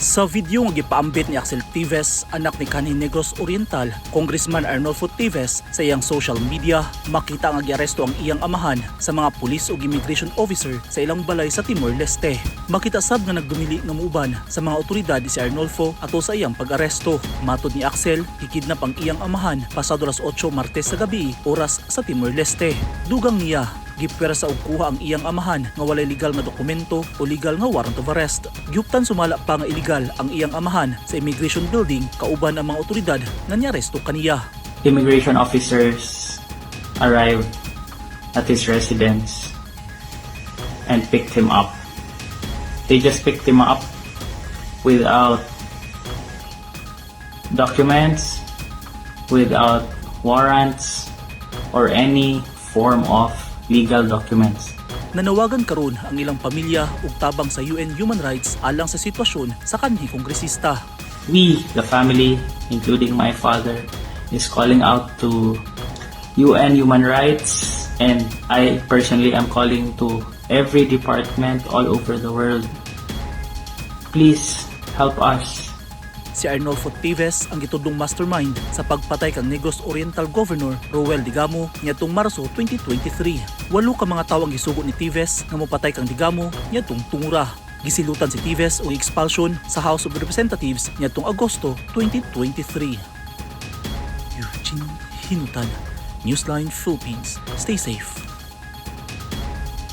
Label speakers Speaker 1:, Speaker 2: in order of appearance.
Speaker 1: Sa video nga gipaambit ni Axel Teves, anak ni kanhi Negros Oriental Congressman Arnolfo Teves, sa iyang social media, makita nga giaresto ang iyang amahan sa mga pulis ug immigration officer sa ilang balay sa Timor-Leste. Makita sab nga nagdumili nga muuban sa mga otoridad si Arnolfo ato sa iyang pag-aresto. Matod ni Axel, gikidnap ang iyang amahan pasado alas 8 Martes sa gabi, oras sa Timor-Leste. Dugang niya, gipwersa og kuha ang iyang amahan nga walay legal nga dokumento o legal nga warrant of arrest. Gihuptan sumala pa nga illegal ang iyang amahan sa immigration building kauban ang mga otoridad nga niaresto kaniya.
Speaker 2: Immigration officers arrived at his residence and picked him up. They just picked him up without documents, without warrants, or any form of legal documents.
Speaker 1: Nanawagan karon ang ilang pamilya og tabang sa UN Human Rights alang sa sitwasyon sa kanhi kongresista.
Speaker 2: We, the family, including my father, is calling out to UN Human Rights, and I personally am calling to every department all over the world. Please help us.
Speaker 1: Si Arnolfo Teves ang gitudlong mastermind sa pagpatay kang Negros Oriental Governor Roel Degamo niadtong Marso 2023. Walo ka mga tawo ang gisugo ni Teves nga mopatay kang Degamo niadtong tungura. Gisilutan si Teves og expulsion sa House of Representatives niadtong Agosto 2023. Eugene Hinutan, Newsline Philippines. Stay safe.